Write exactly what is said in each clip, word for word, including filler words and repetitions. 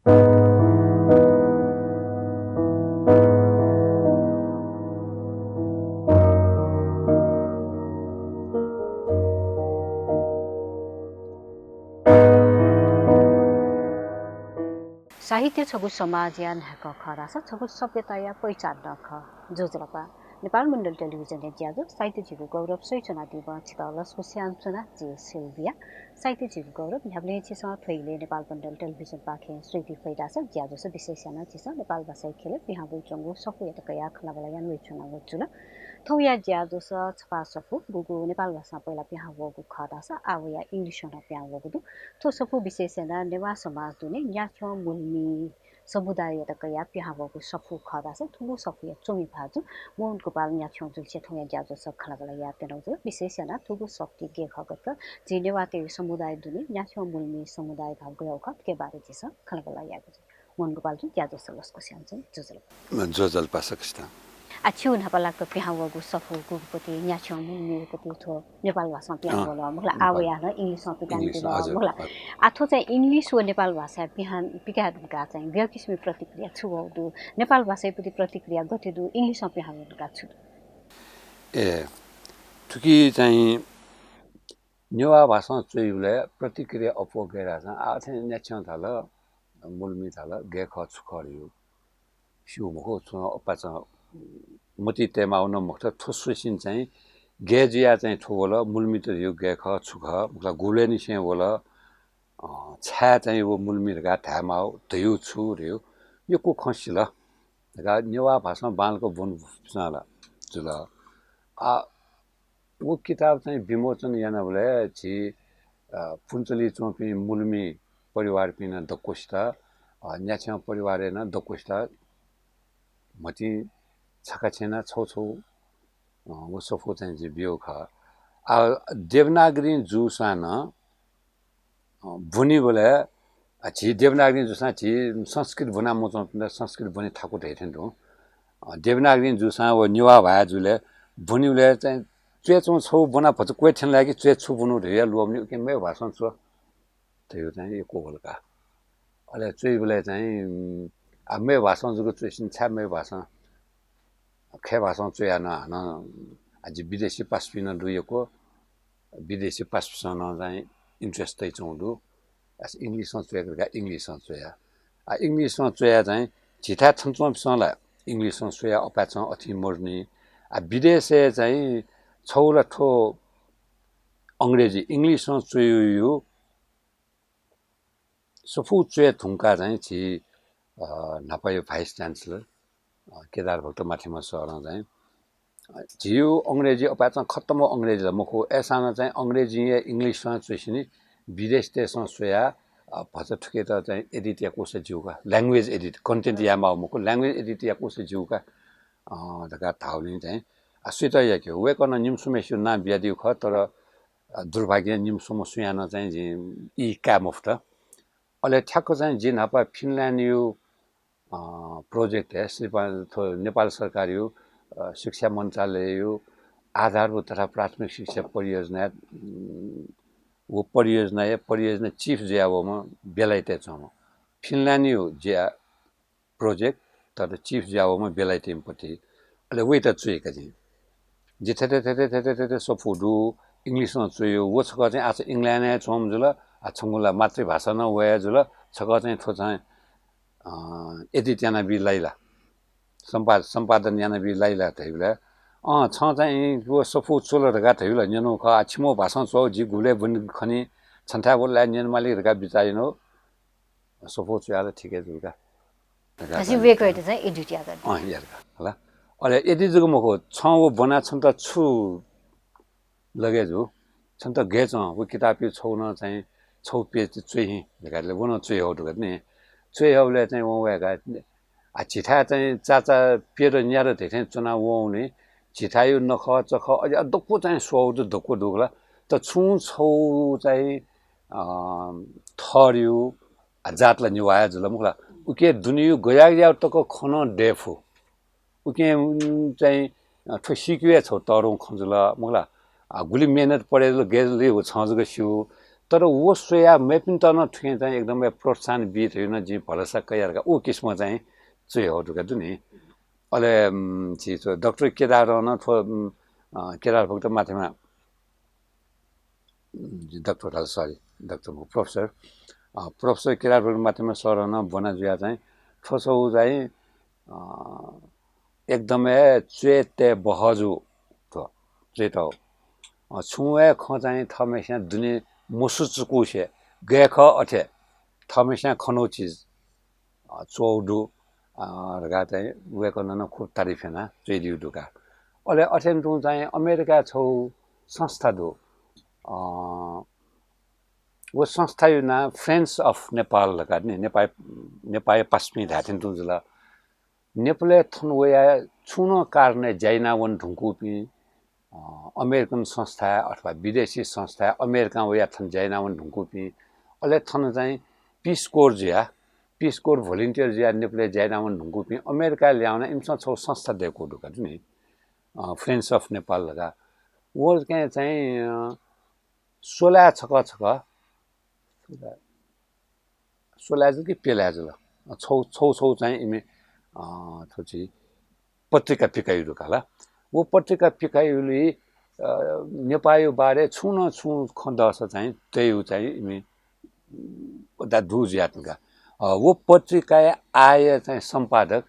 साहित्य छगू समाजया न्हाय्कः खः धाःसा छगू सभ्यताया पहिचान नं खः। ज्वजलपा। नेपाल मण्डल टेलिभिजनया ज्याझ्वः साहित्य झीगु गौरव स्वयाच्वनादीम्ह छितः लसकुस यानाच्वना, जि सिल्भिया। साहित्य झीगु गौरव न्ह्याबलें झीसं थ्व इलय् नेपाल मण्डल टेलिभिजनपाखें स्वयादी फइ धाःसा ज्याझ्वलय् विशेष यानाः झीसं नेपाल भाषाया ख्यलय् पिहां वइच्वंगु सफूयात कयाः खँल्हाबल्हा याना वयाच्वनागु जुल। थौंया ज्याझ्वलय् छपा सफू गुगु नेपाल भाषां पहिला पिहां वःगु खः धाःसा आः वयाः English-य् नं पिहां वःगु दु। थ्व सफू विशेष यानाः नेवाः समाज दुने न्याछ्यं मुल्मि समुदाययात कयाः पिहां वःगु सफू खः धाःसा थुगु सफूया च्वमि भाजु मोहन गोपाल न्याछ्यं जुलिसे थौंया ज्याझ्वलय् खँल्हाबल्हा यायेत्यनागु जुल। विशेष यानाः थुगु सफूति गय् खः, गथे खः, झी नेवाःतय् समुदाय दुने न्याछ्यं मुल्मि समुदाय धाःगु गय् खः, थुकिया बारे झीसं खँल्हाबल्हा यायेगु जुल। मोहन गोपाल जु, ज्याझ्वलय् लसकुस यानाच्वना, ज्वजलपा। ज्वजलपा सकसितं। आ, छिगु न्हापालाक पिहां वःगु सफू गुगु पति, न्याछ्यं मुल्मि पति थ्व नेपाल भाषां पिहां अँ, वल, मखुला, आः नेपाल। वयाः नं English-य् पिकायेगु English, दु, हजुर, मखुला। हजुर। आ, थ्व चाहिँ English व नेपाल भाषां पिहां पिकाये धुंकाः चाहिँ ब्यक्तिसिमि प्रतिक्रिया छु वःगु दु? नेपाल भाषाया प्रति प्रतिक्रिया गथे दु? English-य् पिहां वये धुंकाः छु दु? ए, थुकी चाहिँ नेवाः भाषां च्वइबलय् प्रतिक्रिया अप्वः गथे धाःसा, आः थें न्याछ्यं धाल, मुल्मि धाल, गय् खः छु खः धइगु स्यू मखु, छुं अपाचं मतिइ तयेमाःगु नं मखुत। थ्व स्वसिं चाहिँ गय् जुयाः चाहिँ थ्व वल, मुल्मित धइगु गय् खः छु खः, मखुला, गुबलय् निसें वल, अँ, छाय् चाहिँ व मुल्मि धकाः धायेमाःगु, धइगु छु धइगु यक्व खँ सिल धकाः नेवाः भाषां बांलाक ब्वनापुसे ला जुल। आ, व किताब चाहिँ विमोचन यानाबलय् झी, अ, पुन्चुली च्वंपिं मुल्मि परिवारपिं नं दक्वसित, अ, न्याछ्यं परिवारय् नं दक्वसित म्हतिं छखा छेँय् नं छौ छौ, अ, व सफू चाहिँ जिं ब्यूगु खः। आ, देवनागरीं जूसां नं अ, ब्वनीबलय्, अ, झी देवनागरीं जूसां झी संस्कृत ब्वना मच्वंपिन्त संस्कृत ब्वने थाकु धइथें तुं। अ, देवनागरीं जूसां व नेवाः भाय् जुलय् ब्वनीबलय् चाहिँ च्वय् च्वं छौ ब्वना भचा क्वय् थ्यन ला कि च्वय् छु ब्वनु धयाः ल्वःमनी, उकिं मेगु भाषां च्व धइगु चाहिँ यक्व वल का। अले च्वइबलय् चाहिँ, उम्, आ, मेगु भाषां जक च्वइसिन, छाय् मेगु भाषां खय् भाषां च्वयाः नं हानं, आ, जि विदेशी पासापिं नं दु यक्व, विदेशी पासापिसं नं चाहिँ interest तयाच्वंगु दु। आ, English-य् च्वय् धकाः English-य् च्वया। आ, English-य् च्वयाः चाहिँ झीथाय् थन च्वंपिसं ला English-य् स्वयाः अपाय्चं अथें मरुनि। आ, विदेशय् चाहिँ छौ ला थ्व अंग्रेजी, English-य् च्वय् यु सफू च्वय् धुंकाः चाहिँ झी, अ, न्हापाया vice chancellor, अ, केदार भक्त माथिमा सरं चाहिँ, अ, झीगु अंग्रेजी अपाय्चं खत्तम अंग्रेजी ला मखु, अय्सां नं चाहिँ अंग्रेजी या English-य् च्वइसिनि, विदेशीतय्सं स्वयाः, अ, भचा थुकेत चाहिँ edit याकूसा ज्यू का, language edit, content यायेमाःगु मखु, language edit याकूसा ज्यू का, अ, धकाः धाःगुलिं चाहिँ, अ, सुइत याके, वय्कलं निम्हस्म्हसिगु नां बियादीगु खः, तर अ, दुर्भाग्यं निम्हस्म्ह सुयां नं चाहिँ जिं ई काये मफुत। अले ठ्याक्क चाहिँ जि न्हापा फिनल्यान्डया, अ, project हे श्री पा-, थ्व नेपाल सरकारया, अ, शिक्षा मन्त्रालयया आधारभूत तथा प्राथमिक शिक्षा परियोजना, उम्, व परियोजनाया परियोजना chief जुयावःम्ह बेलायतय् च्वंम्ह फिनल्यान्डया ज्या project, तर chief जुयावःम्ह बेलायतय्म्ह पति। अले वइत च्वय् का जिं। जि थथे, थथे, थथे, थथे सफू दु, English-य् च्वय्, व छकः चाहिँ आः छ England-य् च्वंम्ह जुल, आ, छंगु ला मातृभाषा नं व हे जुल, छकः चाहिँ थ्व चाहिँ, अ, edit यानाबी लाइ ला, सम्पा-, सम्पादन यानाबी लाइ ला धइबलय्, अँ, छं चाहिँ व सफू च्वल धकाः धइबलय् न्यनागु खः, आ, छिमि भाषां च्वः, जि गुबलय् ब्वने खनी, छन्थाय् वल ला न्यने माली धकाः बिचाः यानागु। सफू च्वयाः ला ठीक हे जुल का। धाःसा वय्कःयात चाहिँ edit यात। अँ, यात का, हला। अले edit जक मखु, छं व ब्वनाः छन्त छु लगे जू, छन्त गय् च्वं, व किताबया छौ नं चाहिँ छौ page च्वय् हिँ धकाः व नं च्वय् हौ धकाः नि। च्वय् हौबलय् चाहिँ वं वय्कः, आ, झीथाय् चाहिँ चाचा प्यदँ न्यादँ धइथें च्वना वंगुलिं झीथाय्या नखः चखः अले दक्व चाहिँ स्वःगु दु, दक्व दुगु ला। त छुं छौ चाहिँ, अ, थरया आ, जात ला नेवाः हे जुल मखु ला। उके दुनेया गज्याःगज्याःगु तक खँ नं दयेफु। उके, उम्, चाहिँ, अ, थ्व सीकेगु हे छौ तःधंगु खँ जुल मखु ला। आ, गुलि मेहनत परे जुल, गय् जुल, व छं जक स्यू। तर व स्वयाः मेपिन्त नं थुकिं चाहिँ एकदमै प्रोत्साहन बी धइगु नं जिं भलसा कयाः का उ किसिमं चाहिँ च्वये हःगु धुका दु नि। अले, उम्, झी थ्व डाक्टर केदारं नं थ्व, उम्, अ, केदार भक्त माथेमा, उम्, डाक्टर धाल, sorry, डाक्टर मखु, प्रोफेसर, अ, प्रोफेसर केदार भक्त माथेमा सरं नं ब्वना जुयाः चाहिँ थ्व छगू चाहिँ, अ, एकदमै च्वय् तये बहःजू थ्व च्वय् तःगु। अ, छुं हे खँ चाहिँ थःम्हेस्यां दुने मसुचुकुसे गय् खः अथे थःम्हेस्यां खनौ चिज, अ, च्वःगु दु, अ, धकाः चाहिँ वय्कलं नं खुब तारिफ यानाः च्वयादीगु दु का। अले अथें तुं चाहिँ अमेरिकाय् छगू संस्था दु, अ, व संस्थाया नां Friends of Nepal धकाः नि, नेपाल, नेपालया पासापिं धाये थें तुं जुल। नेपालय् थन वयाः छुं नं कारणय् ज्या यानावने धुंकूपिं, अ, अमेरिकन संस्था अथवा विदेशी संस्था अमेरिकां वयाः थन ज्या यानावने धुंकूपिं, अले थन चाहिँ Peace Corps जुयाः, Peace Corps volunteer जुयाः नेपालय् ज्या यानावने धुंकूपिं अमेरिकाय् ल्याहां वनाः इमिसं छगू संस्था दय्कूगु दु का नि, अ, Friends of Nepal धकाः। व कथं चाहिँ, अ, स्वलाय् छकः छकः, स्वलाय् जुल कि प्यलाय् जुल, अ, छगू, छगू, छगू चाहिँ इमि, अ, थ्व छि पत्रिका पिकाइगु दु का ला। व पत्रिका पिकाइगुली, अ, नेपाःया बारे छुं नं छुं खँ दःसा चाहिँ तयेगु चाहिँ इमि, उम्, दा दु जुयाच्वन का। अ, व पत्रिकाया आःया चाहिँ सम्पादक,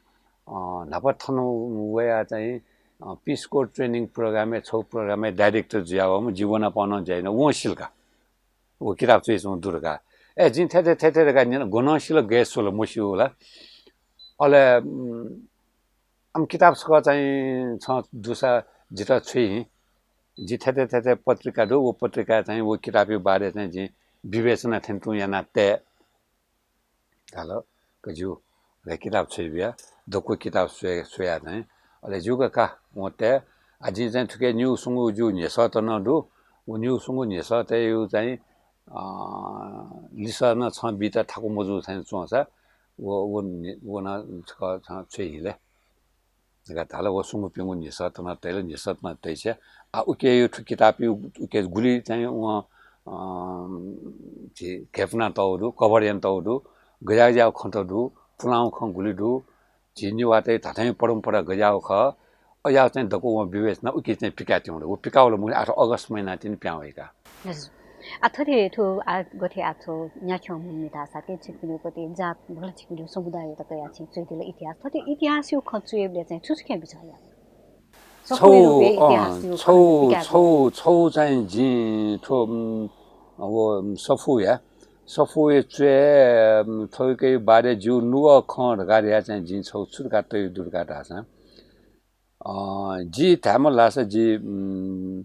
अ, न्हापा थन वयाः चाहिँ, अ, Peace Corps training program-य् छगू program-य् director जुयावःम्ह, जि व नाप नं ज्या याना, वं सिल का। व किताब च्वयाच्वंगु दु धकाः। ए, जिं थथे थथे धकाः न्यन, गनं सिल, गय् स्वल मस्यू ला। अले, उम्, आम किताब छकः चाहिँ छं दुसा जितः छ्वइ हिँ। जि थथे थथे पत्रिका दु, व पत्रिकाय् चाहिँ व किताबया बारे चाहिँ जिं विवेचना थें तुं याना तये धाल। का ज्यू, अले किताब छ्वये बिया, दक्व किताब स्वये, स्वयाः चाहिँ, अले ज्यू का, का, वं तये। आ, जिं चाहिँ थुके निगू स्वंगू ज्यू न्ह्यसःत नं दु, व निगू स्वंगू न्ह्यसःतय् चाहिँ, अ, लिसः नं छं बीत थाकु मजू थें च्वंसा, व, व नि-, व नं छकः छं छ्वये हिँ ले धकाः धाल। व स्वंगू प्यंगू न्ह्यसःत नं तयल, न्ह्यसःत नं तइसे। आ, उकेया थ्व किताबया उके गुलि चाहिँ वं, अ, झी घेपुना तःगु दु, cover याना तःगु दु, गज्याःगज्याःगु खँत दु, पुलांगु खँ गुलि दु, झी नेवाःतय् धात्थें परम्परा गज्याःगु खः, अज्याःगु चाहिँ दक्व वं विवेचना उके चाहिँ पिकाय् त्यंगु दु। व पिकावल मुंगु आः थ्व अगस्त महिनातिनि पिहां वइ का। हजुर। आ, थथे थ्व आ, गथे आ, थ्व न्याख्यं मुंनि धाःसा के छिकपिनिगु पति जात भल छिकपिनिगु समुदाययात कयाः छिं च्वइदिल इतिहास। थथे इतिहासया खँ च्वयेबलय् चाहिँ छु छु खँ बिचाः याः? सफूया छौ, रूपय् अँ, इतिहासया छौ, खँ पिकाः छौ, छौ चाहिँ जिं थ्व, उम्, व सफूया, सफूया च्वय्, उम्, थौंकय् बारे ज्यू नुगः खँ धकाः धयाः चाहिँ जिं छौ छु धकाः तयागु दु धकाः धाःसा, अ, जि धायेमाल धाःसा जि, उम्,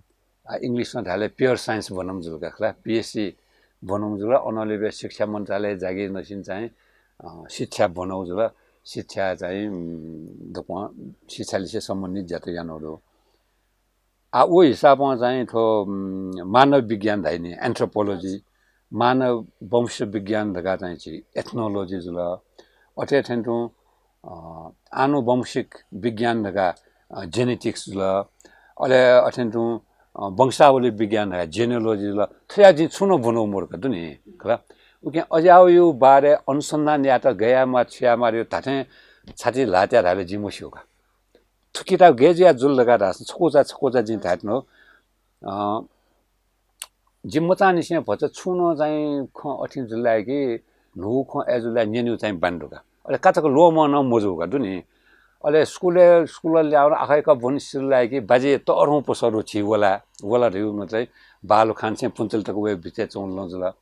आ, English नं धायेबलय् pure science ब्वनाम्ह जुल का खला, PhD ब्वनाम्ह जुल, अनंलिपा शिक्षा मन्त्रालय जागिर नसिं चाहिँ, अ, शिक्षा ब्वनागु जुल, शिक्षा चाहिँ, उम्, दक्वं शिक्षा लिसे सम्बन्धित ज्यात यानागु दु। आ, व हिसाबं चाहिँ थ्व, उम्, मानव विज्ञान धाइ नि, anthropology, मानव वंश विज्ञान धकाः चाहिँ झी ethnology जुल। अथे थें तुं, अ, आनुवंशिक विज्ञान धकाः, अ, genetics जुल। अले अथें तुं, अ, वंशावली विज्ञान धकाः genealogy जुल। थ्वया जिं छुं नं ब्वनागु मदु का दु नि, खला। उकिं अज्याःगुया बारे अनुसन्धान यायेत गय् यायेमाः, छु यायेमाः धाःगु धात्थें छाति ल्हातय् धाःबलय् जिं मस्यू का। थ्व किताब गय् जुयाः जुल धकाः धाःसा छकूचा, छकूचा जिं धायेत्यनागु, अ, जि मचांनिसें भचा छुं नं चाहिँ खँ अथें जुल धाःसा कि न्हूगु खँ अय् जुल धाःसा न्यनेगु चाहिँ बानी दु का। अले काचाक्क ल्वःमं नं मजू का दु नि। अले स्कुलय्, स्कुलय् ल्याहां वनाः आखः याकाः ब्वने सिल धाःसा कि बाज्या तःधंगु पसः दु, झी वला, वला धइगु मतलब बालुखांनिसें पुन्चली तक वये बिचय् च्वंगु लँ जुल।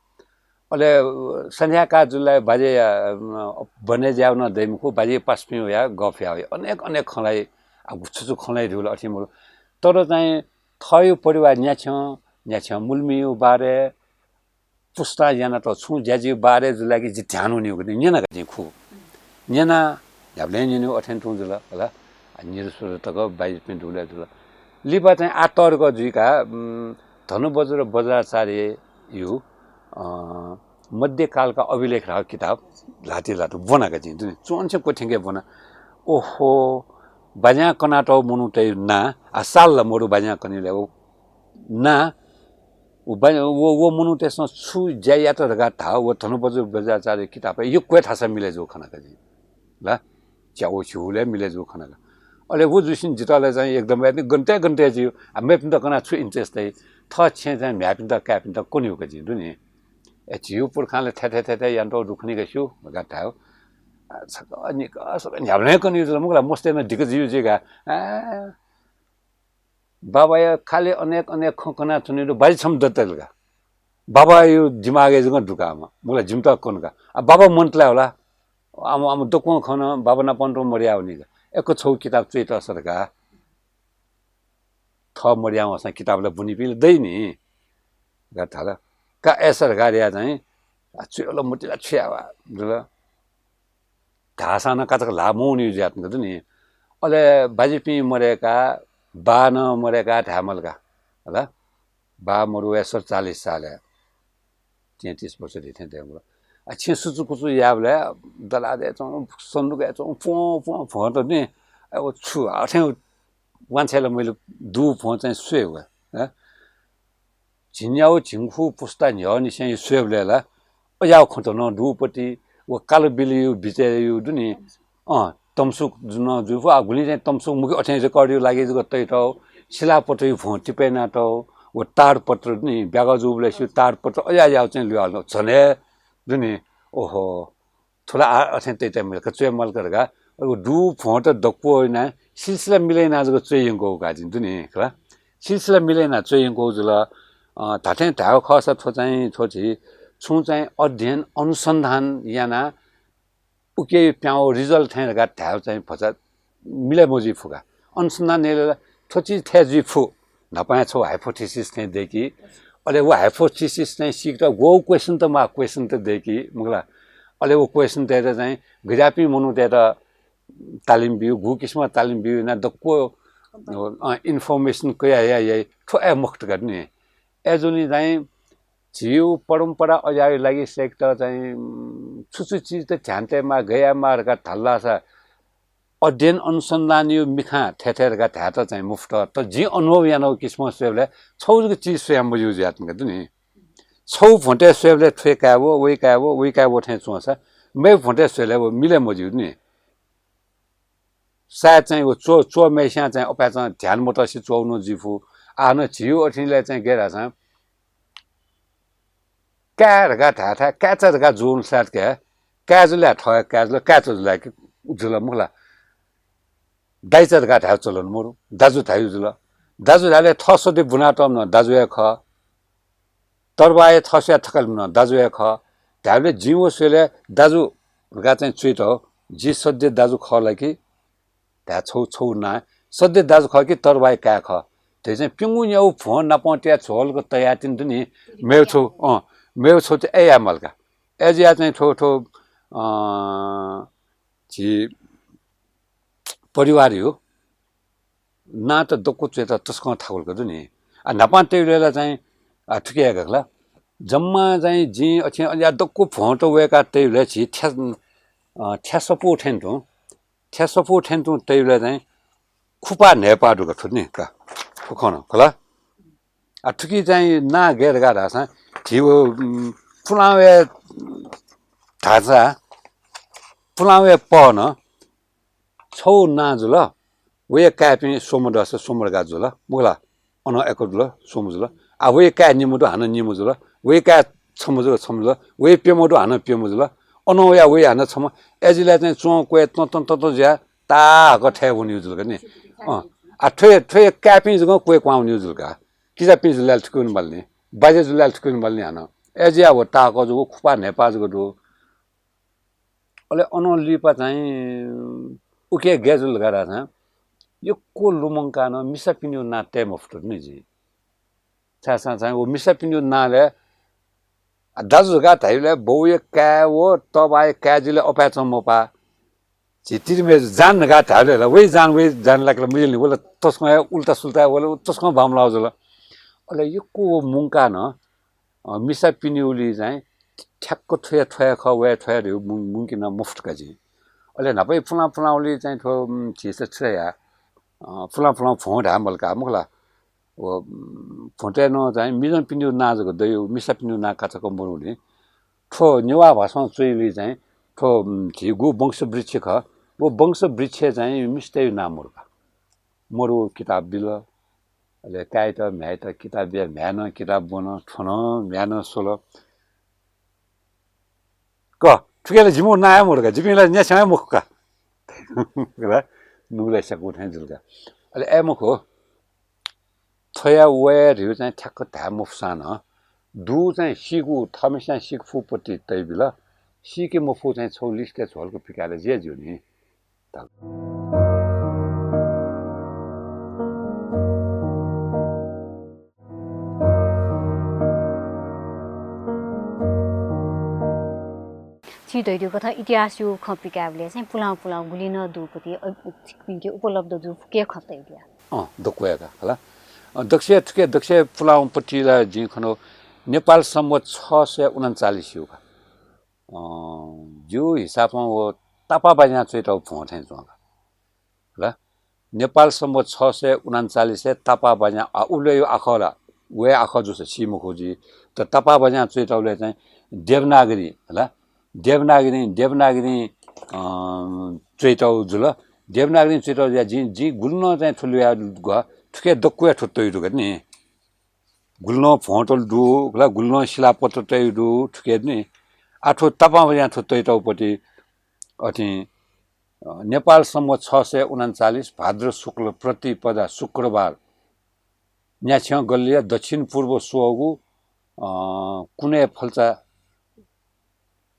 अले, अ, सन्ध्याकाः जुल धाःसा बाज्या, अ, बने ज्याय् नं दइ मखु, बाज्या पासापिं वयाः गफ याः वइ। अनेक, अनेक खँ ल्हाइ, आ, छु छु खँ ल्हाइ धइगु ला अथें मदु। तर चाहिँ थःगु परिवार न्याछ्यं, न्याछ्यं मुलुमिया बारे पुस्तां यानातःगु छुं ज्याझ्वःया बारे जुल धाःसा कि जि ध्यान वनीगु नि, न्यना का जिं खु। न्यना, न्ह्याबलें न्यनेगु अथें तुं जुल, हला। आ, निदँ स्वदँ तक बाज्यापिं दुगुलिं जुल। लिपा चाहिँ आः तःधिकः जुइकाः, उम्, धनबज्र बज्राचार्यया, अ, मध्यकालका अभिलेख धाःगु किताब ल्हातय् ल्हातय् ब्वना का जिं, दुने च्वंनिसें क्वथ्यंके ब्वना। ओहो, बाज्यां कनातःगु मनूतय् नां, आ, साल ला मदु बाज्यां कनीगु ला, व नां, व बा-, व, व मनूतय्‌सं छु ज्या यात धकाः धाः, व धनबहादुर बज्राचार्य किताबय् यक्व हे थासय् मिले जू खना का जिं। ला, च्यागू झिगूलय् मिले जू खना का। अले व जुइसिं जितः ला चाहिँ एकदम यात नि गन्ते गन्ते जिउ। आ, मेपिन्त कनाः छु interest दइ? थः छेँय् चाहिँ म्ह्याय्‌पिन्त, काय्‌पिन्त क्वनेगु का जिं दु नि। ए, झिउ पुर्खांले थथे थथे यानातःगु दु खनी का स्यू धकाः धायेगु। आ, छकः निकः छकः न्ह्याबलें कनेगु जुल मखु ला, मस्तय्‌नं दिक्क जुइगु जुइ का। आ, बाबाया खालि अनेक अनेक खँ कनाच्वनेगु दु, बाजी छम्ह दत का। बाबाया दिमागय् जक दुकाःम्ह, मखु ला, जिमित कन का। आ, बाबा मन्त ला होला। आम, आम दक्वं खँ नं बाबा नापं तुं मदया वनी का। यक्व छगू किताब च्वयातःसा धकाः। थः मदया वंसां किताब ला ब्वनीपिं ला दइ नि धकाः धाल। का अय्‌सा धकाः धयाः चाहिँ, आ, च्वयेगु ला मतिइ ला छु याये वा जुल। धाःसां नं काचाक्क ल्हाः मवनीगु जुयाच्वंगु दु नि। अले बाज्यापिं मदय्‌काः, बाः नं मदय्‌काः धाये माल का। हला? बाः मदु वय् सतचालिस सालय्, तैँतिस वर्ष दइ थें दयेमाल। आ, छेँ सुचुकुचु याःबलय् दलादय् च्वं, सन्दुकय् च्वं, प्वं प्वं भ्वंत नि। आ, व छु अथें वांछ्वय् ला महिले दु भ्वं चाहिँ स्वये व। हँ? झिंन्यागू झिंखू पुस्ता न्ह्यःनिसें स्वयेबलय् ला अज्याःगु खँ त नं दुपति, व कालबिलयु बिचय्‌यु दु नि। अँ, तमसुक नं जुइफु, आ, गुलिं चाहिँ तमसुक मुख्य अथें record-यु लागि जक तइतःगु, शिलापत्रयु भ्वं तिपय् यानातःगु, व ताडपत्र दु नि, ब्यागः जूबलय् स्यू ताडपत्र अज्याःगु चाहिँ ल्वयाहल झन हे दु नि। ओहो, थ्व ला आ, अथें तइतये मज्यू का, च्वये माल का धकाः, अले व दु भ्वंत दक्व यानाः सिलसिला मिले यानाः जक च्वये यंकूगु का जिं दु नि, खला? सिलसिला मिले यानाः च्वये यंकूगु जुल। अँ, धात्थें धायेगु खःसा थ्व चाहिँ, थ्व झी छुं चाहिँ अध्ययन अनुसन्धान यानाः उके प्याहां वःगु result थें धकाः धायेगु चाहिँ भचा मिले मजुइ फु का। अनुसन्धान यायेबलय् ला थ्व चिज थथे जुइ फु, न्हापां हे छगू hypothesis थें दय्‌की। अले व hypothesis चाहिँ सीकेत ग्वःगु question त माः, question त दय्‌की, मखु ला? अले व question तय्‌त चाहिँ गज्याःपिं मनूतय्‌त तालिम ब्यू, गु किसिमं तालिम ब्यू यानाः दक्व, अँ, information कयाः याइ, थ्व हे मखुत का नि। अय्‌जूगुलिं चाहिँ झीगु परम्परा अज्याःगु लागि सय्‌केत चाहिँ, उम्, छु छु चिजत ध्यान तयेमाः, गय् यायेमाः धकाः धाल धाःसा अध्ययन अनुसन्धानयु मिखां थथे थथे धकाः धायेत चाहिँ मफुत। तर जिं अनुभव यानागु किसिमं स्वयेबलय् छगू जक चिज स्वये मज्यू जुयाच्वंगु दु नि। छगू भ्वंतय् स्वयेबलय् थ्व हे काये वः, व हे काये वः, व हे काये वः थें च्वंसा मेगु भ्वंतय् स्वयेबलय् व मिले मज्यू नि। सायद चाहिँ व च्व-, च्वःम्हय्‌सियां चाहिँ अपाय्‌चं ध्यान मतसे च्वःगु नं जुइ फु। आः नं झीगु अथेंलय् चाहिँ गय् धाःसा काय् धकाः धायेथाय् काय्‌चा धकाः जूगु सायद का। काय् जुल ला थः हे काय् जुल, काय्‌चा जुल ला कि जुल, मखु ला? दाइचा धकाः धायेगु चलन मरु, दाजु धाइगु जुल। दाजु धायेबलय् थः सद्य बुनातःम्ह नं दाजु हे खः। तरवारय् थः स्वयाः थकालिम्ह नं दाजु हे खः। धायेबलय् जिं व स्वयेबलय् दाजु धकाः चाहिँ च्वयातःगु, जि सद्य दाजु खः ला कि धाये छगू, छगू नां, सद्य दाजु खः कि तरवारया काय् खः धइगु चाहिँ प्यंगू न्यागू भ्वं नापं तयाः झ्वलक तयाः तिनि दु नि, मेगु छगू, अँ, मेगु छगू चाहिँ अय् याये माल का। अय् जुयाः चाहिँ थ्व, थ्व, अँ, झी परिवारयु नां त दक्व च्वयेत तसकं थाकुल का दु नि। आ, न्हापां तयेबलय् ला चाहिँ, आ, थुकी हे का खला। जम्मा चाहिँ जिं अथें अज्याः दक्व भ्वंत वय्‌काः तयेबलय् झी थ्या-, अ, थ्यासपू थें तुं, थ्यासपू थें तुं तयेबलय् चाहिँ खुपा न्हय्‌पा दु का थ्व नि का। थ्व खँ नं खला। आ, थुकी चाहिँ नां गय् धकाः धाःसा झी व, उम्, पुलांवय् धाःसा, पुलांवय् पहनं छगू नां जुल, वया काय्‌पिं स्वम्ह दःसा स्वम्ह धकाः जुल, मखु ला? अनं एक जुल, स्वम्ह जुल। आ, वया काय् निम्ह दु, हानं निम्ह जुल, वया काय् छम्ह जुल, छम्ह जुल, वया प्यम्ह दु, हानं प्यम्ह जुल, अनं वया, वया हानं छम्ह। अय्‌जुयाः चाहिँ च्वं क्वय् तं तं तं तं जुयाः ताहाकः थथे वनीगु जुल का नि। अँ। आ, थ्व, थ्व काय्‌पिं जक क्वय् क्वहां वनीगु जुल का। किजापिं जुल ला थुकिं वने माल नि, बाज्या जुल ला थुकिं वने माल नि हानं। अय्‌जुयाः व ताहाकः जूगु खुपा न्हय्‌पा जक दु। अले अनं लिपा चाहिँ उकी गय् जुल धकाः धाःसा यक्व लुमंकाः नं मिसापिनिगु नां तये मफुत नि जिं। छाय्‌धाःसा चाहिँ व मिसापिनिगु नांलय्, आ, दाजु धकाः धाइबलय् बौया काय् व तःबाया काय् जुल ला अपाय्‌चं मपाः। झी तिरिमय् जान धकाः धाइबलय् ला वइ जान, वइ जान ला कि ला मजिल नि, व ला तसकं हे उल्टा सुल्टा, व ला तसकं बांमलाः जुल। अले यक्व व मुंकाः नं अ, मिसापिनिगुली चाहिँ ठ्याक्क थ्व हे थ्व हे खः, व हे थ्व हे धइगु मुं-, मुंकिन मफुत का जिं। अले न्हापा पुलां पुलांगुली चाहिँ थ्व, उम्, झीसं छु धाइ, अ, पुलां पुलां भ्वं धाये माल का, मखु ला? व, उम्, भोंतय् नं चाहिँ मिजंपिनिगु नां जक दइ, मिसापिनिगु नां काचाक्क मरुनि। थ्व नेवाः भाषां च्वइबलय् चाहिँ थ्व, उम्, झीगु वंशवृक्ष खः। व वंशवृक्षय् चाहिँ मिस्तय्गु नां मरु का। मरु किताब बिल। अले काय्‌त, म्ह्याय्‌त किताब बिया, म्ह्याय्‌नं किताब ब्वन, थ्वनं म्ह्याय्‌नं स्वल। क, थुके ला जिमिगु नां हे मरु का, जिपिं ला न्याछ्यं हे मखु का। नुगलय् स्याकू थें जुल का। अले अय् मखु, थ्वया वया धइगु चाहिँ ठ्याक्क धाये मफुसां नं, दु चाहिँ सीगु, थःम्हेस्यां सीके फुगु पति तयाबिल, सीके मफुगु चाहिँ छगू list-य् झ्वलक पिकायेबलय् ज्या ज्यू नि। धाल। छिं धयादीगु कथं इतिहासया खँ पिकायेबलय् चाहिँ पुलां पुलां गुलि नं दुगु पति, अ, छिकपिन्के उपलब्ध जूगु फुक्क खँ तयादिया। अँ, दक्व हे का, हला। अँ, दक्वसिया थुके दक्वसिया पुलांगु पति ला जिं खनागु नेपाल संवत् छ सय उनन्चालिसया का। अँ, जिगु हिसाबं व तापाःबाज्यां च्वयातःगु भ्वं थें च्वं का। हला? नेपाल संवत् छ सय उनन्चालिसय् तापाःबाज्यां, आ, उबलय् आखः ला, वया आखः जूसा सी मखु जि। तर तापाःबाज्यां च्वयातःबलय् चाहिँ देवनागरी, हला? देवनागरी, देवनागरी, अँ, च्वयातःगु जुल। देवनागरी च्वयातःगु जुया जिं, जिं गुलि नं चाहिँ थ्व ल्यूया ग्व, थुके दक्वया थ्व तयादु का नि। गुलि नं भ्वंतल दु, गुलि नं शिलापत्र तयादु, थुके नि। आ थ्व तापाःबाज्यां थ्व तयातःगु पति अथें, अ, नेपाल संवत् छ सय उनन्चालिस भाद्र शुक्ल प्रतिपदा शुक्रबार न्याछ्यं गल्लीया दक्षिण पूर्व स्वःगु, अ, कुनय् फल्चा,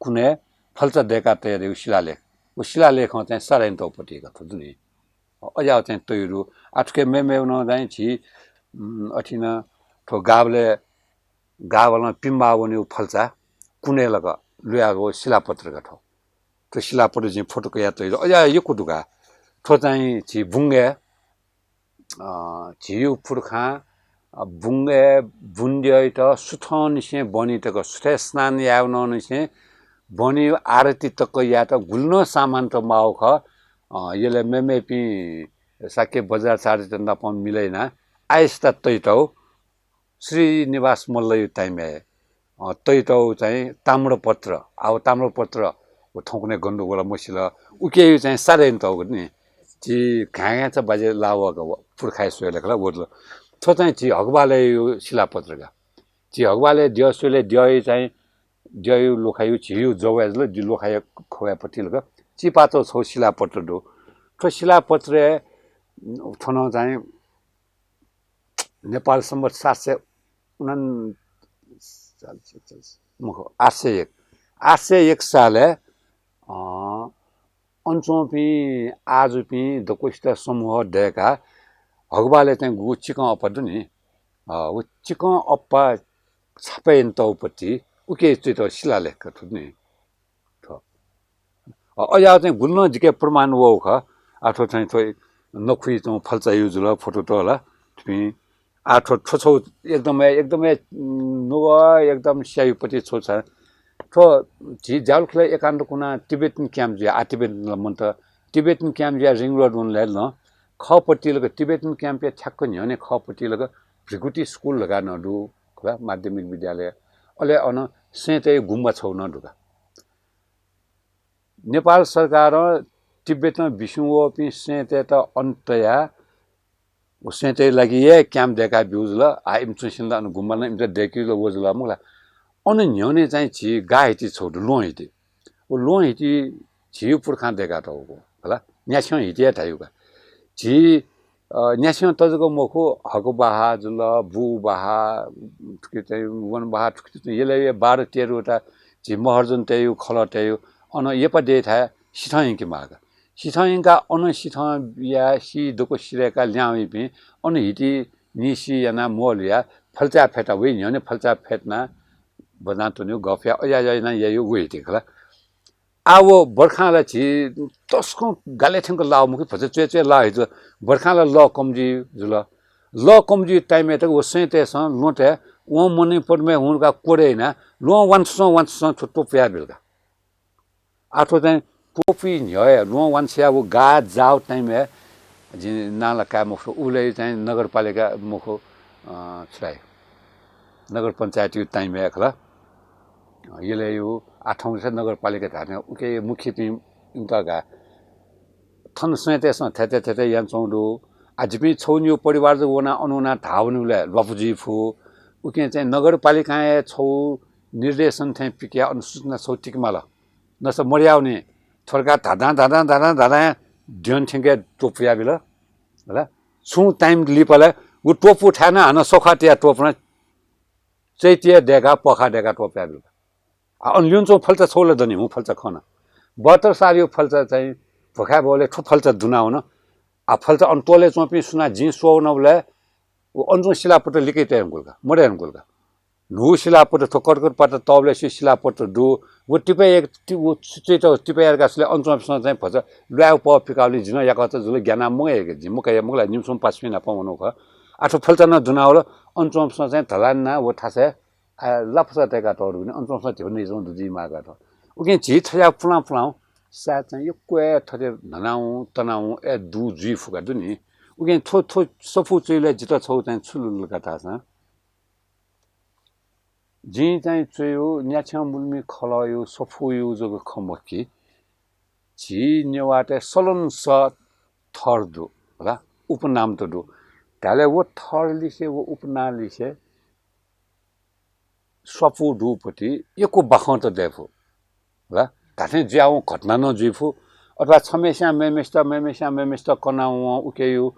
कुनय् फल्चा दय्‌का तयादीगु शिलालेख। व शिलालेखं चाहिँ साधय् यानातःगु पति का थ्व दु नि। अज्याःगु चाहिँ तयादु। आ थुके मेमेगु नं चाहिँ झी, उम्, अथें नं थ्व गाबलय्, गाबलं पिम्बा वनीगु फल्चा कुनय् लक ल्हुयागु शिलापत्र का थ्व। थ्व शिलापत्र जिं फोटो कयाः तयादु। अज्याःगु यक्व दु का। थ्व चाहिँ झी बुंगय्, अ, झीगु पुर्खां, अ, बुंगय् बुँद्यःयात सुथंनिसें बहनी तक, सुथय् स्नान यायेगु नंनिसें बहनी आरती तक यायेत गुलि नं सामानत माःगु खः। अ, यलय् मेमेपिं शाक्य बज्राचार्यत नाप मिलय् यानाः आयेसता तयातःगु श्रीनिवास मल्लया time-य्, अ, तयातःगु चाहिँ ताम्रपत्र, आ व ताम्रपत्र व थौंकन्हय् गन दु व ला मसिल, उकियागु चाहिँ साधय् यानातःगु नि। झी घाँय्‌घाँय्‌चा बाज्या लाः वःगु पुर्खाया स्वय् लेखा ला व दु। थ्व चाहिँ झी हकबहालया शिलापत्र का। झी हकबहालया द्यः स्वयेबलय् द्यःया चाहिँ, द्यःया ल्वखाया झीगु जवय् जुल, जि ल्वखाया खवय् पति लक चिपाचौ छगू शिलापत्र दु। थ्व शिलापत्रय् थ्व नं चाहिँ नेपाल संवत् सात सय उनन्चालिस, मखु, आठ सय एक, आठ सय एक सालय्, अँ, अन च्वंपिं आजुपिं दक्वसित समूह दय्‌काः हकबहालय् चाहिँ गुगु चिकं अप्पा दु नि, अ, व चिकं अप्पा छापय् यानातःगु पति उकी च्वयातःगु शिलालेख का थ्व नि। थ्व। अ, अज्याःगु चाहिँ गुलि नं जिके प्रमाण वःगु खः। आ थ्व चाहिँ थ्व नखुइ च्वंगु फल्चाया जुल, फोटोत ला। थुपिं आ थ्व, थ्व छगू एकदम हे, एकदम हे, उम्, नुगः एकदम स्याइगु पति छगू छ। थ्व झी ज्यावलखलय् एकान्त कुनाः Tibetan camp जुया, आ Tibetan ला मन्त। Tibetan camp जुया ring road वनलय् नं खः पति लक Tibetan camp-या ठ्याक्क न्ह्यःने खः पति लक भृकुटी school धकाः नं दु, खला, माध्यमिक विद्यालय। अले अन सैँतय् गुम्बा छगू नं दु का। नेपाल सरकारं तिब्बतं बिस्युं वःपिं सैँतय्‌त अन तयाः व सैँतय् लागि हे camp दय्‌का ब्यूगु जुल। आ इमिसं सिन्त अन गुम्बा नं इमित दय्‌केगु जुल, व जुल मखु ला। अन न्ह्यःने चाहिँ झी गाःहिति छगू दु, ल्वहंहिति। व ल्वहंहिति झीगु पुर्खां दय्‌कातःगु, हला, न्यास्यं हिति हे धाइगु का। झी, अ, न्यास्यं त जक मखु, हकबहाः जुल, बुबहाः, थुकी चाहिँ वनबहाः, थुकी चाहिँ यलय् बाह्र तेह्रवटा झी महर्जनतय्‌गु, खलःतय्‌गु, अन यपा देय्‌थाय् सिथं यंकेमाः का। सिथं यंकाः अन सिथं या सी दक्व सिधय्‌काः ल्याहां वइपिं अन हिति निसि यानाः म्वःल्हुयाः फल्चाय् फ्यता वइ, न्ह्यःने फल्चाय् फ्यतुनाः बजां त्वनेगु गफया अज्याःज्याः यानाः याइगु व हिति खला। आ व बर्खां ला झी तसकं गालय् थ्यंक लाः मखु, भचा च्वय् च्वय् लाः हे जुल। बर्खां ला लः कम जुइ जुल। लः कम जुइ time-य् तक व सैँतय्‌सं ल्वहंतय् वं मनय् पद्मय् हुँ धकाः क्वदँ यानाः ल्वहं वांछ्वसं वांछ्वसं थ्व त्वपुया बिल का। आ थ्व चाहिँ त्वपुइ न्ह्यः हे ल्वहं वांछ्वया व गाः जाःगु time-य् जिं नां ला काये मखु, उबलय् चाहिँ नगरपालिका मखु, अ, छु धाइ, नगर पञ्चायतया time-य् खला। अ, यलय् आः थौं नगरपालिका धाःथें उके मुख्यपिं इमित का थन स्वयातय्‌सं थथे थथे यानाच्वंगु दु। आ, जिपिं छौ निगू परिवार जक वनाः अन वनाः धाः वनेबलय् ल्वापु जुइ फु। उकिं चाहिँ नगरपालिकां हे छौ निर्देशन थें पिकयाः अन सूचना छौ तिके माल। नसा मदयावनी। थ्व धकाः धाधां धाधां धाधां धाधां द्यन थ्यंके त्वपुयाबिल। हला? छुं time लिपालय् व त्वपु थाय् नं हानं सखा तयाः त्वपुना चैत्य दय्‌काः पखा दय्‌काः त्वपुयाबिल। आ, अन ल्यून च्वं फल्चा छौ ला दनि, हुँ फल्चा खन। बहत्तर सालया फल्चा चाहिँ भुखाय् बहलय् थ्व फल्चा दुना वन। आ, फल्चा अन त्वलय् च्वंपिं सुनां जिं स्वः वनाबलय् व अन च्वं शिलापत्र लिके तये धुंकल का, मदये धुंकल का। न्हू शिलापत्र थ्व कटकट पाता तःबलय् सि शिलापत्र दु। व तिपय् एक, ति-, व चैत तिपय् यार का सुले अन च्वंपिसं चाहिँ भचा ल्वाय् पः पिकावली जिं याकःचा जुल ग्याना मगय् का, जिं मकया मगला निम्सं पासपिं नाप वनु खः। आ, थ्व फल्चा नं दुना वल, अन च्वंपिसं चाहिँ धलान ना व थासय् आ, लापसा तय्‌का तःगु दुगुलिं अन च्वंपिसं धिबा नइच्वं दुजि माःका त। उकिं झी थज्याःगु पुलां पुलां सायद चाहिँ यक्व हे थथे न्हनावं तनावं ए दु जुइ फु का दुनि। उकिं थ्व, थ्व सफू च्वइबलय् जितः छौ चाहिँ छु लुल का धाःसा, जिं चाहिँ च्वयु न्याछ्यं मुल्मि खलःयु सफूयु जक खँ मखु कि, झी नेवाःतय् सलन स थर दु, हला, उपनामत दु। धायेबलय् व थरलिसे, व उपनामलिसे स्वापू दुपति यक्व बाखंत दये फु। हला, धात्थें जुयावं घटना नं जुइ फु। अथवा छम्हेस्यां मेम्हेसित, मेम्हेस्यां मेम्हेसित कनावं उकेयु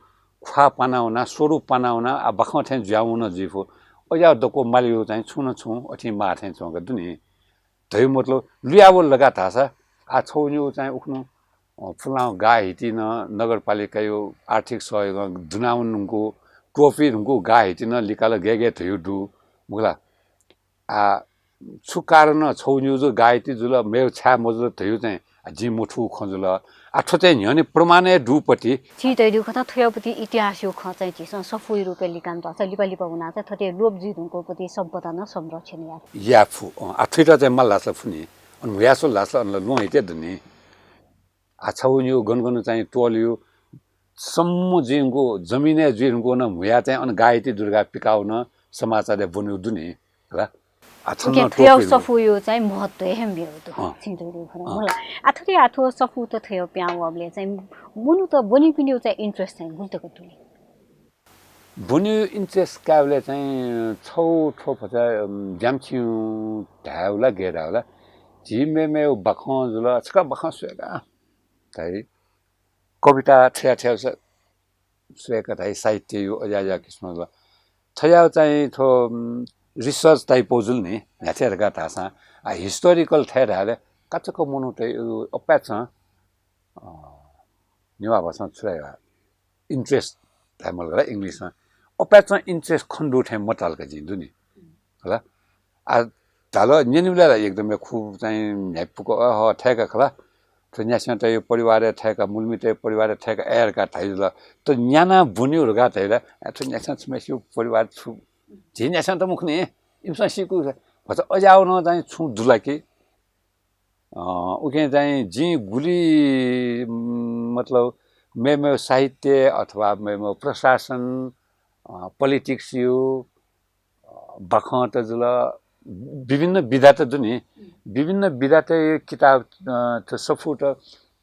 ख्वाः पाना वना, स्वरूप पाना वना, आ, बाखं थें जुयावं नं जुइ फु। अज्याःगु दक्व मालीयु चाहिँ छुं न छुं अथें माः थें च्वंका दुनि। धयु मतलब लुयावल लगा धाःसा, आ, छौ निगू चाहिँ उखुन्हु, अ, पुलां गाः हिति नं नगरपालिकायु आर्थिक सहयोगं दुनावन धुंकू, त्वपुइ धुंकू गाः हिति नं लिकाल गय् गय् धयु दु, मखुला। आ, छु कारणं छौ निगू जु गाः हिति जुल, मेव छाय् मजुल धयु चाहिँ, आ, जिं मथू खँ जुल। आ, थ्व चाहिँ न्ह्यःने प्रमाण हे दुपति। छिं धयादीगु खँ थ्वयापति इतिहासयु खँ चाहिँ झीसं सफूयु रूपय् लिकां धाःसा लिपा लिपा वनाः चाहिँ थथे लोप जुइ धुंकूपति सभ्यता नं संरक्षण याये। याये फु। अँ, आ, थुइत चाहिँ माल धाःसा फुनि। अन म्हुयाः स्वल धाःसा अन ला ल्वहं हिते दुनि। आ, छौ निगू गन गन चाहिँ त्वलयु सम्म जुइ धुंकू, जमिनय् जुइ धुंकू नं म्हुयाः चाहिँ अन गाः हिति दु धकाः पिकावन समाचारय् ब्वनेगु दुनि, हला। आ, छन्हु उकिं थ्वयागु त्वपुइ धुंकू। सफूयु चाहिँ महत्व हे मेव दु। अँ। छिं धयादीगु खँ अँ। मखुला। आ, थथे आ थ्व सफूत थ्वयागु पिहां वःबलय् चाहिँ मनूत ब्वनीपिनियु चाहिँ interest चाहिँ गुलि तक दुनि? ब्वनीयु interest कायेबलय् चाहिँ छौ थ्व भचा, अम, ज्याम्छियु धायेबलय् गय् धायेबलय् झी मेमेयु बाखं जुल, छकः बाखं स्वयेका धाइ, कविता थ्वया थ्वया स्वयेका धाइ, साहित्ययु अज्याः अज्याः किसिम जुल। थ्वयागु चाहिँ थ्व, उम्, research type जुल नि, न्ह्याथे धकाः धाःसां, आ, historical थें धायेबलय् काचक मनूतयु अपाय्चं, अ, नेवाः भाषां छु धाइ, interest धायेमाल का ला English-मा। अपाय्चं interest खने दु थें मताल का जिं दुनि। हला? आ, धाल न्यनेबलय् ला एकदम हे खु चाहिँ न्ह्याइपुक, अह, थय्‌का खला। थ्व न्याछ्यंतय् परिवारय् थय्‌का, मुल्मितय् परिवारय् थय्‌का, अय् धकाः धाइ जुल। त न्यानाः ब्वनीयु धकाः धाइ ला, आ, थ्व न्याछ्यं छम्हेसियु परिवार छु, झी न्याछ्यं त मखुनि, इमिसं सीकू भचा अज्याःगु नं चाहिँ छुं दु ला कि? अ, उकिं चाहिँ जिं गुलि, उम्, मतलब, मेमेव साहित्य अथवा मेमेव प्रशासन, अ, politics-यु, अ, बाखंत जुल, विभिन्न विधात दुनि, विभिन्न विधातय् किताब, अ, त सफूत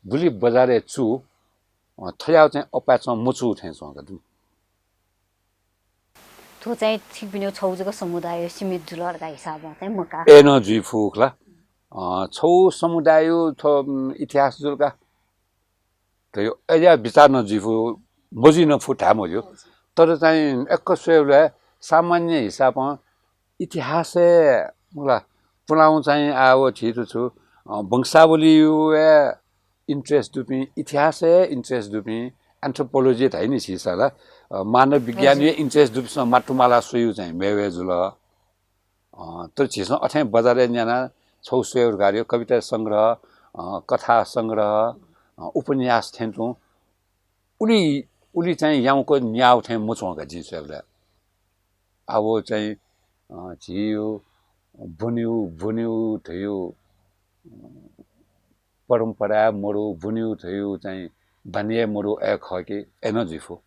गुलि बजारय् चु, अ, थ्वयागु चाहिँ अपाय्चं मचू थें च्वंका दुनि। थ्व चाहिँ छिकपिनिगु छौ जक समुदाय सीमित जुल धकाः हिसाबं चाहिँ मखु का। अय् नं जुइ फु खला। अ, छौ समुदाययु थ्व, उम्, इतिहास जुल का। थ्व अज्याःगु बिचाः नं जुइ फु, मजुइ नं फु धाये मज्यू। तर चाहिँ एक्क स्वयेबलय् सामान्य हिसाबं इतिहासय्, मखुला, पुलांगु चाहिँ आः व झीत छु, अ, वंशावलीयु हे interest दुपिं, इतिहासय् हे interest दुपिं, anthropology धाइ नि झीसं ला, अ, मानव विज्ञानयु हे interest दुपिंसं मातुमाला स्वयु चाहिँ मेव हे जुल। अ, तर झीसं अथें बजारय् न्यानाः छौ स्वयेगु धकाः कविता संग्रह, अ, कथा संग्रह, अ, उपन्यास थें तुं उलि, उलि चाहिँ याउँक न्याउ थें मच्वं का जिं स्वयेबलय्। आ व चाहिँ, अ, झीयु ब्वनीयु, ब्वनीयु धयु, अ, परम्पराय् मरु, ब्वनीयु धयु चाहिँ बानीय् मरु अय् खः कि अय् नं जुइ फु।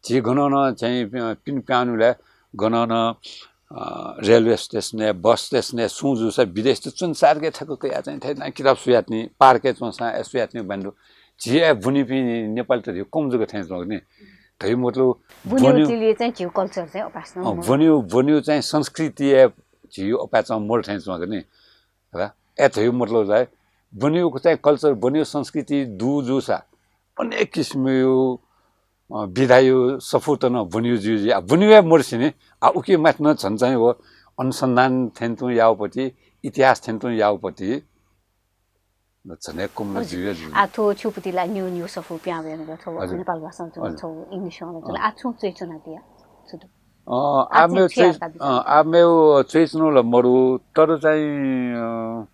झी गनं नं चाहिँ, अ, पिने प्याःनुलय् गनं नं, अ, रेलवे स्टेसनय्, बस स्टेसनय् सुं जूसा विदेशत च्वने सारके थक कयाः चाहिँ थथे नं किताब स्वयातिनि, पार्कय् च्वंसां अय् स्वयातिनि बान्धु। झी अय् ब्वनीपिं नेपालीत धिउ कम जक थें च्वंगु नि। धइ मतलब ब्वनीगु ब्वनीगु तिलय् चाहिँ झीगु culture चाहिँ अपाय्सकं अँ, मरु। ब्वनीगु, ब्वनीगु चाहिँ संस्कृति अय् झीगु अपाय्सकं मरु थें च्वंगु नि। हला? अय् धइगु मतलब चाहिँ ब्वनीगु चाहिँ culture, ब्वनीगु संस्कृति दु जूसा अनेक किसिमयु, अ, विधायु सफूत नं ब्वनीगु जुइ जुइ। आ, ब्वनीगु हे मरुसेंनि, आ, उकी माथि नं झन चाहिँ व अनुसन्धान थें तुं याउपति, इतिहास थें तुं याउपति झन हे कम नं हजुर। जुइ हे जुइ। आ, थ्व छिगु पति ला न्यू न्यू सफू पिहां वयेगु थ्व हजुर। नेपाल भाषां च्वंगु हजुर। थ्व English-ं ला च्वंगु अँ। थ्व इंग्लिशं ला थ्व आ छुं च्वय् च्वनादिया? अ, आ, आ, चाहिँ मेउ छु याये च्वय्-, अ, आ, मेउ च्वय् च्वनु ला मरु, तर चाहिँ, अ,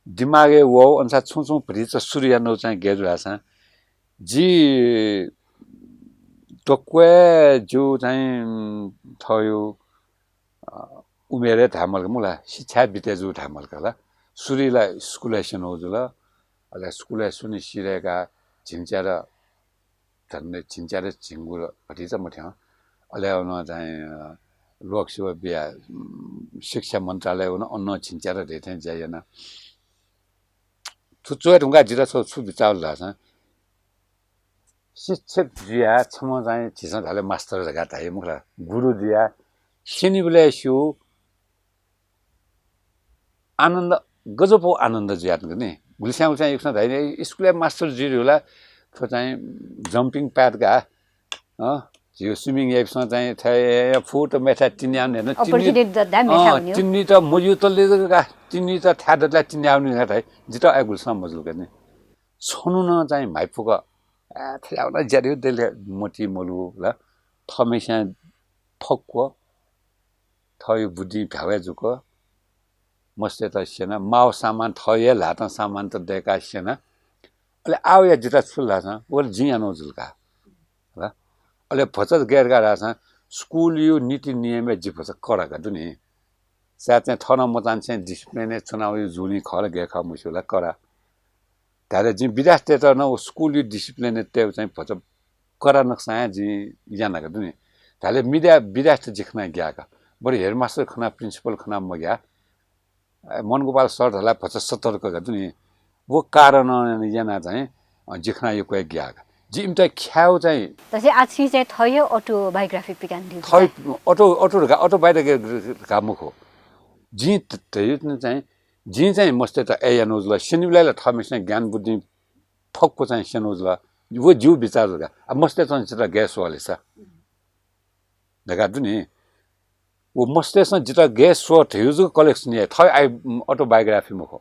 दिमागय् वःगु अनुसार छुं छुं भतिचा सुरु यानागु चाहिँ गय् जुल धाःसा, जि दक्व हे जिगु चाहिँ, उम्, थःगु, अ, उमेरय् धाये माल का मला, शिक्षा बिते जूगु धाये माल का ला। सुरुइ ला स्कुलय् स्यनागु जुल, अले स्कुलय् स्वने सिधय्काः झिंच्यादँ झन्डै झिंच्यादँ झिंगु भतिचा मथ्यं। अले अन चाहिँ, अ, ल्वःक सिबः बियाः, उम्, शिक्षा मन्त्रालयय् वन, अन झिंच्यादँ धइथें ज्या याना। थ्व च्वय् धुंकाः जितः छगू छु बिचाः वल धाःसा, शिक्षक जुयाः छम्ह चाहिँ झीसं धाःसा मास्टर धकाः धाइ मखु ला, गुरु जुयाः स्यनीबलय् स्यू आनन्द, गजब आनन्द जुयाच्वंगु नि। गुलिस्यां गुलिस्यां यक्वसिनं धाइ नि, स्कुलय् मास्टर जुइ धुला, थ्व चाहिँ jumping pad का, अँ, झीगु swimming याइपिसं चाहिँ थ्व फुत मेथाय् तिनि याःगु नि, तिनि Opportunity द-, द-, मेथाय् अँ, वनी। तिनित मज्यू तले का, तिनित थाय् दतले तिनि याःगु नि धाइ। जितः अय् गुलिस्यां मजुल का नि। छन्हु नं चाहिँ म्हाइपुक, आ, थथे याःगु नं ज्या दु दले मति मलु ला। थःम्हेस्यां फक्व, थःगु बुद्धिं भ्यावय् जुक, मस्तय्त स्यना, माःगु सामान थःगु हे ल्हातं सामानत दय्काः स्यना। अले आः वया जितः छु धाःसा, व ला जिं यानागु जुल का। हला? अले भचा गय् धकाः धाःसा, स्कुलयु नीति नियमय् जि भचा कडा का दु नि। सायद चाहिँ थः नं मचांनिसें discipline-य् च्वनागु जूगुलिं खः ला गय् खः मस्यू ला, कडा। धाःसा जिं विद्यार्थीतय्त नं व स्कुलयु discipline-य् तयेगु चाहिँ भचा कडा नकसां हे जिं याना का दु नि। धाःसा मिद्या-, विद्यार्थी जि खनाः ग्याः का। बरु headmaster खनाः, principal खनाः मग्याः। अ, मनगोपाल सर धाःसा भचा सतर्क का दु नि। व कारणं यानाः चाहिँ, अ, जि खनाः यक्व हे ग्याः का। जि इमित ख्यायेगु चाहिँ तसे आः छिं चाहिँ थःगु हे autobiography पिकानादीगु थः का? Auto, auto धकाः, autobiography धकाः मखु। जिं त-, धयागु चाहिँ, जिं चाहिँ मस्तय्त अय् यानागु जुल, स्यनीबलय् ला थःम्हेस्यां ज्ञान बुद्धिं फक्व चाहिँ स्यनागु जुल। व जिगु बिचाः जुल का। आ, मस्तय्सं जितः गय् स्वः ले सा धकाः दु नि। व मस्तय्सं जितः गय् स्वः धयागु जक collection याये, थः आइ-, autobiography मखु।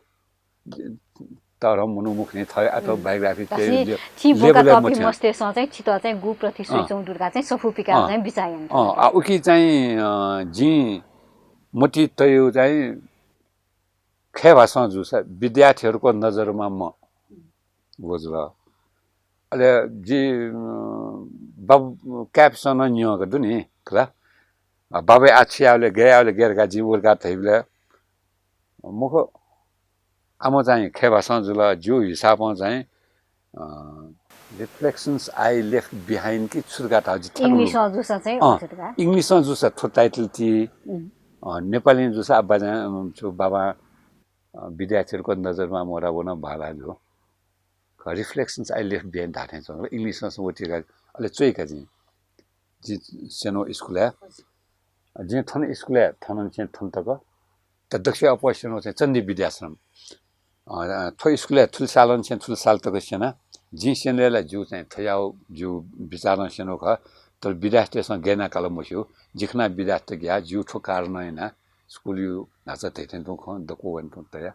तर मनू मखु नि, थः autobiography तसे ले-, छिं ब्वंका तःपिं मस्तय्सं चाहिँ छितः चाहिँ गु प्रति स्वयाच्वंगु दु धकाः चाहिँ सफू पिकाः चाहिँ बिचाः याना। अँ, आ, उकी चाहिँ, अ, जिं मति तयु चाहिँ खय् भासं जूसा विद्यार्थीहरूको नजरमा म व जुल। अले जि, अ, बाबु काय्‌पिसं नं न्यं का दु नि, खला। अ, बाबा आः छु याःबलय्, गय् याःबलय्, गय् धकाः जिं व धकाः धइबलय्, मखु, आम चाहिँ खय् भासं जुल, जिगु हिसाबं चाहिँ, अ, Reflections I Left Behind कि छु धकाः धाःगु जि थ्याक्क मखु। English-ं जूसा चाहिँ अँ, छु धकाः? English-ं जूसा थ्व title ति, अँ, नेपालीं जूसा आबा चाहिँ, अँ, छु बाबा, अ, विद्यार्थीहरूको नजरमा म रा वन बाला जु। खः, Reflections I Left Behind धाःथें च्वं। English-ं व ति का, अले च्वइ का जिं। जि स्यनागु स्कुलय्। जिं थन स्कुलय् थनंनिसें थन तक। त दक्वसिया अप्वः स्यनागु चाहिँ चण्डी विद्याश्रम। अ, थ्व स्कुलय् थुलि सालंनिसें थुलि साल तक स्यना। जिं स्यनेबलय् ला जिगु चाहिँ थज्याःगु जिगु बिचालं स्यनागु खः। तर विद्यार्थीतय्सं गय् याना काल मस्यू। जि खनाः विद्यार्थीत ग्याः, जिगु थ्व कारणं यानाः स्कुलयु न्हाचः धइथें तुं खँ दक्व वने तुं तया।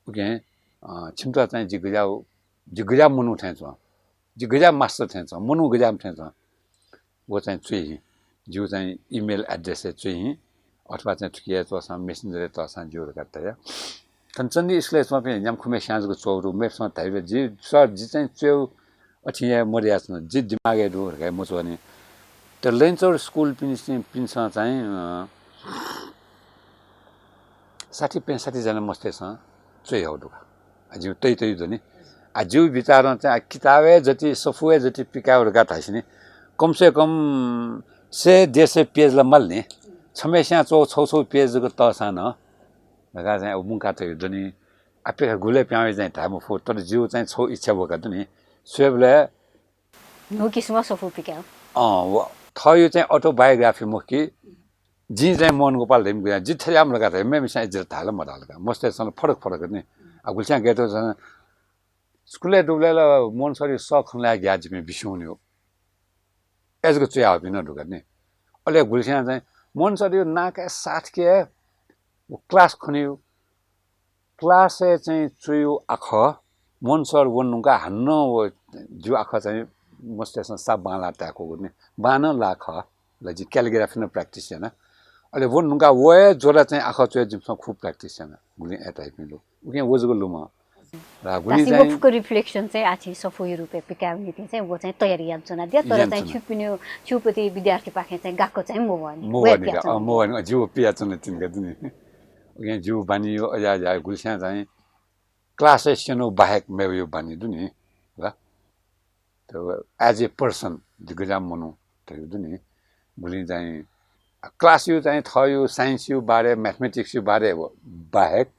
उकिं, अ, छिमित चाहिँ जि गज्याःगु, जि गज्याःम्ह मनू थें च्वं, जि गज्याःम्ह मास्टर थें च्वं, मनू गज्याःम्ह थें च्वं, व चाहिँ च्वइ हिं। जिगु चाहिँ email address-य् च्वइ हिं, अथवा चाहिँ थुकिया च्वःसां Messenger-य् तःसां ज्यू धकाः तया। थन चण्डी स्कुलय् च्वंपिं न्याम्ह खुम्हस्यां जक च्वःगु दु, मेपिसं धाइबलय् जि, सर, जि चाहिँ च्वय् अथिं याये मदयाच्वन, जि दिमागय् दु धकाः मच्वने। तर लैनचौर स्कुलपिनिसं, पिन्सं चाहिँ, अ, साठी पैंसठ्ठी जना मस्तय्सं च्वयाहःगु दु का। आ, जिगु तइ तइ दु नि। आ, जिगु बिचालं चाहिँ, आ, किताबय् जति, सफूय् जति पिकायेगु दु का धासेंनि, कमसेकम सय डेढ सय पेज ला माल नि। छम्हस्यां च्वः छौ छौ पेज जक तःसां नं धकाः चाहिँ अब मुंका तयु दनि। आपेखा गुलय् प्याहां वइ चाहिँ धाये मफु, तर जिगु चाहिँ छौ इच्छा वका दनि। स्वयेबलय् न्हू किसिमं सफू पिकायु। अँ, व थःयु चाहिँ autobiography मखु कि, जिं चाहिँ मोहन गोपाल धइम्ह गुलिस्यां, जि थज्याःम्ह धकाः धाइ, मेम्हस्यां जितः धाल मधाल का। मस्तय्सं फरक फरक नि। आ, गुलिस्यां गय् तुं सन स्कुलय् दुबलय् ला मोहन सरयु सः खँ ल्हाये ग्याः जिपिं बिस्युं वनेयु। अय् जक च्वयाहःपिं नं दु का नि। अले गुलिस्यां चाहिँ मोहन सरयु नां काये साथ के व class खनेयु। Class-य् चाहिँ च्वयु आखः, मोहन सर वने धुंकाः हानं व जिगु आखः चाहिँ मस्तय्सं साप बांलाः ताय्कूगु नि। बांनं लाः खः ला, जिं calligraphy नं practice याना। अले वने धुंकाः व हे ज्वला चाहिँ आखः च्वये जिमिसं खुब practice याना। गुलिं अय् धाइपिं दु। उकिं व जक लुमं। ला गुलिं धाःसा चाहिँ व फुक्क reflection चाहिँ आः छिं सफूया रूपय् पिकायेगु निंतिं चाहिँ व चाहिँ तयारी यानाच्वनादिया, तर चाहिँ यानाच्वना। छिपिनि, छिपिनि विद्यार्थीपाखें चाहिँ गाक्क चाहिँ मवःनि। मवःनि वय् का, पियाच्वना अँ, मवःनि, जिगु पियाच्वना तिनि का दनि। उकिं जिगु बानीयु अज्याःज्याःगु गुलिस्यां चाहिँ class-य् स्यनेगु बाहेक मेगु बानी दु नि, ला? त as a person, जि गज्याःम्ह मनू धइगु दु नि। गुलिं चाहिँ class-यु चाहिँ थःयु science-यु बारे, mathematics-यु बारे व बाहेक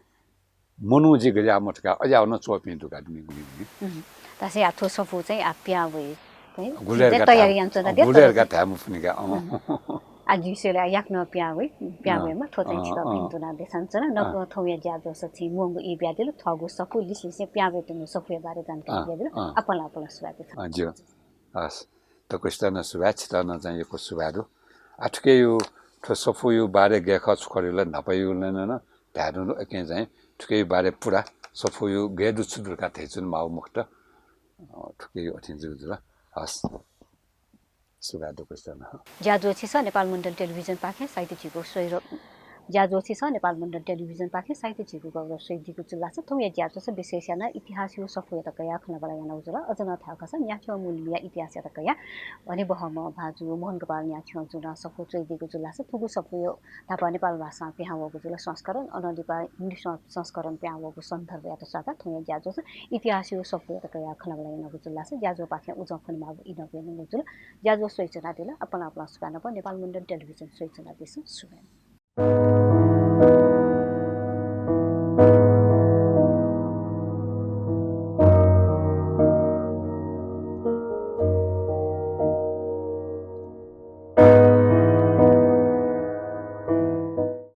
मनू जि गज्याःम्ह धकाः अज्याःगु नं च्वःपिं दु का दनि गुलिं नि। उम्, धाःसा आः थ्व सफू चाहिँ आः पिहां वइ। गुलय् चाहिँ धकाः तयारी यानाच्वनादिया, गुलय् तर धकाः धाये मफुनि का, अँ। उम्। आः जिं स्वयेबलय् याकनं पिहां वइ, पिहां अँ, वयेमा थ्व चाहिँ अँ, छितः अँ। भिन्तुना देछानाच्वना। अँ। नकं थौंया ज्याझ्वलय् छिं म्वःगु ई बियादिल, थःगु सफू लिसेंलिसें पिहां वयेत्यंगु सफूया बारे जानकारी अँ, बियादिल। अँ। आपालं आपालं सुभाय् देछाना। अँ, ज्यू। हस्। दक्वसित नं सुभाय्, छितः नं चाहिँ यक्व सुभाय् दु। आः थुकियु थ्व सफूयु बारे गय् खः छु खः धइगु ला न्हापायु ला नं धाये धुन दु, अकिं चाहिँ थुकियु बारे पुरा सफूयु गय् दु छु दु धकाः धयाच्वने माःगु मखुत। अँ, थुकियु अथें जक जुल। हस्। सुभाय् दु, दक्वसित नं। ज्याझ्वः छिसं नेपाल मुण्डन टेलिभिजनपाखें साहित्य झीगु स्वये र ज्याझ्वः छिसं नेपाल मुण्डन टेलिभिजनपाखें साहित्य झीगु गौरव स्वयादीगु जुल धाःसा थौंया ज्याझ्वलय् विशेष यानाः इतिहासयु सफूयात कयाः खँल्हाबल्हा यानागु जुल। अझ नं धायेगु खःसा न्याछ्यं मुलिया इतिहासयात कयाः हनेबहःम्ह भाजु मोहन गोपाल न्याछ्यं जुं नं सफू च्वयादीगु जुल धाःसा थुगु सफूयु न्हापा नेपाल भाषां पिहां वःगु जुल संस्करण, अनं लिपा हिन्दी सं-, संस्करण पिहां वःगु सन्दर्भयात सःताः थौंया ज्याझ्वलय् इतिहासयु सफूयात कयाः खँल्हाबल्हा यानागु जुल धाःसा ज्याझ्वःपाखें उजं फ्वनेमाःगु ई नं वयाच्वनागु जुल। ज्याझ्वः स्वयाच्वनादिल, आपालं आपालं सुभाय् न्हापां नेपाल मुण्डन टेलिभिजन स्वयाच्वनादिसँ। सुभाय्।